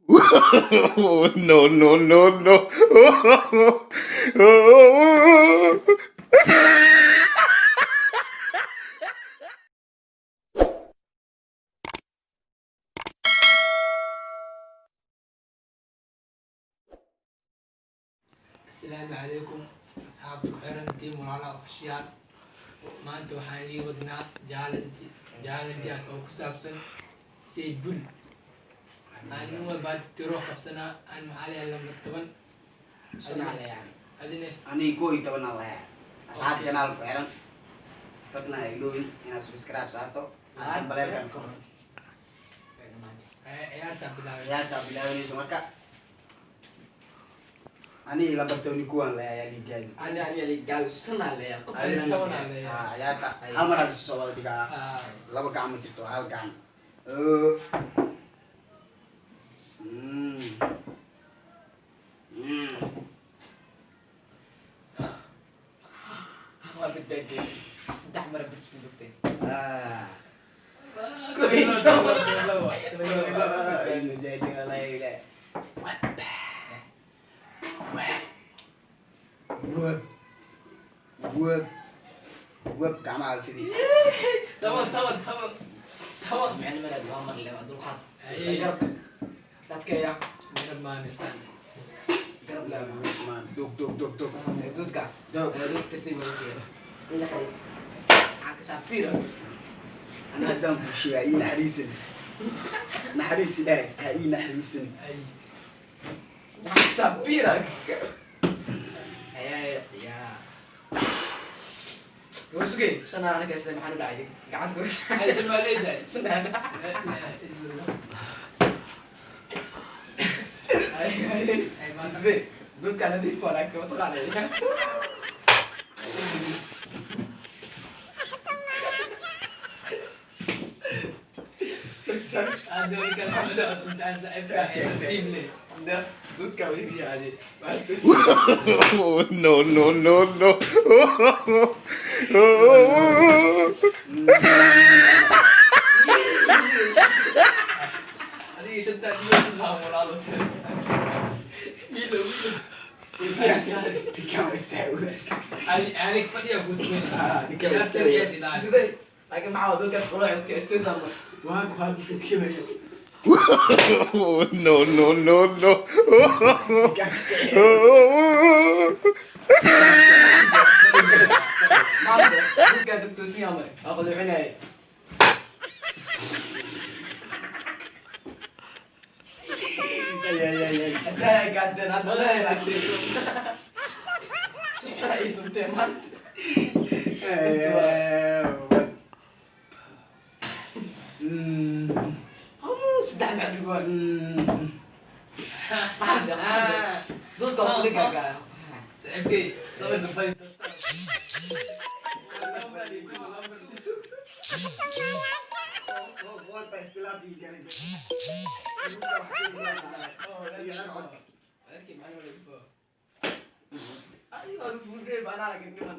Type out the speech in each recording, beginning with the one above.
No, no, no, no. Asalaamu calaykum asxaabta ku xiran Team Walaalaha Official. Maanta waxaan idin wadnaa challenge, challengeaas oo ku saabsan saybul. Aan nin walbaa tiro qabsanaa. Aan maxaa leeyahay? Lambar 10. Adine? Aniga 11 aan lahaa. Asxaab channel ku xiran, fadlan ha iloobin inaad subscribe saarto, baleelkan furto. Ciyaartaa bilaabay. Ciyaartaa bilaabanayso. Marka aniga lambar 11 aan lahaa ayaa liigaadi. Toban aan leeyahay. Ciyaarta hal mar aa soo wada dhigaa. Laba gacan ma jirto, hal gacan. Waa badbaadiyey, saddex mara birtu dhuftay. 12. Ay, majaajin, wallahi ilaah. Wab. Wab. Wab. Wab. Wab, gacmaha alfidii. 10, 10, 10, 10. Micno maleed, waa mar le, waa dulqaad. Garabka saadkeeya. Garab maanisaan. Garab le. Man, dog, dog, dog, dog. Duudka. Dog. Duud tartiib ugu jeeda saafiro. Ana haddaan kuu sheegaa, ii naxariisan. Naxariis Ilaahay, ha ii naxariisan. Ay. Saafira ya sugay sana anaga sida maxaan u dhacay gacanta. Ay, shan baa leedahay. Sana. Ay, maanta. Isbe duudka nadiif waa, laakiin wasaqaanay. Hadda ninkaas intaan saaxiibka ee tartiib leh. Duudka weli yaadi. No, no, no, no. Adiga shantaa diyo lahaa, walaalo. Wiilo, wiilo. Ninkaan waa istaago. Aniga fadhiya ku tumin. Ah, ninkaan waa istaago. Isbe laakiin maxaa waa duudkaas qolooc ku istoosaama. Waan ku hadli fidkimaya. No, no, no, no. Maanta duudkaa dugtoosin mare waa qoloocinaya. Ay, ay, ay, ay. Haddaa gaadeen hadda walahi, laakiin si kale ay tunteen maanta. Ay, wab. Saddex macdhig waa. Duudka waa kudhigaa. Saaxiibkay sawirka fadhi. Qoorta istilaab ii galay. Iyo cod. Walaalkii macallin waa lagu faa. Adiga waa lagu fuusay, baa laakiin dhiman.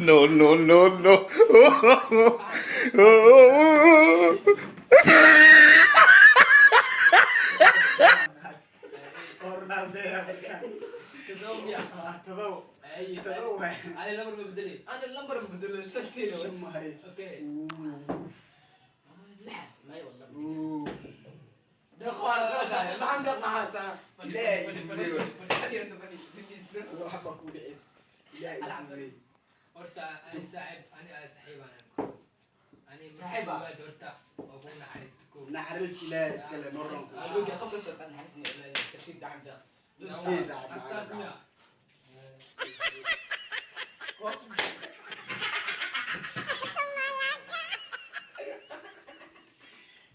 No, no, no, no. Ronaldo marka. 7 miya? Ah, 7. Ay. 7 waay. Ali lambar ma bedelay? Ana lambar bedelo shantii. 5 waay. Okay. La may wallah. Deeq waa la qaladahay, maxaan deeq maxaa saa. Ilaahay Fadhi, fududeey. fadhi, fadhi. Fadhi horta, fadhi please. Wax baa ku dhicis. Ilaahay fududeey. Horta ani saaxiib, ani saaxiib aan ani. Saaxiib ah? Horta oo ku naxariista ko. Naxariis Ilaahay iska leh, noron ku. Abuga qof kasta baan naxariis leeyahay, tartiib dacam deeq. Iskee saaxiib. Agtaas miya?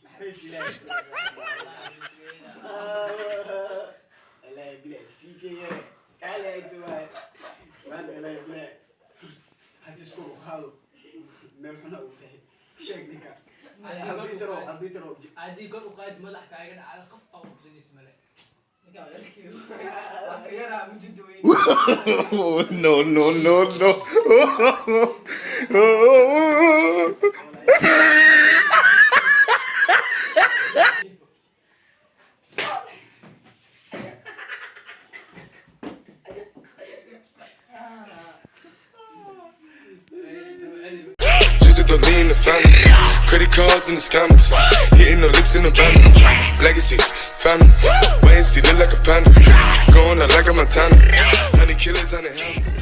Naxariis Ilaahay iska leh. Wallahi bilahi siikaya. Kaalay inta waay. Maanta wallahi bilahi. Hadda isku ruqaado. Meel xuna uu dhahay. Sheeg ninka. Arbitro, arbitro. Haddii kor u qaad madax kaaga dhacda, qof aa qabsanaysa male. Ninka walaalkii waa ka yaraa mujida weyn. No, no, no, no. to the lean, the family. Credit cards in the scammers. Hitting the licks in the van. Legacies, family. Wait and see, look like a panda. Going out like a Montana. Honey killers on the helmets.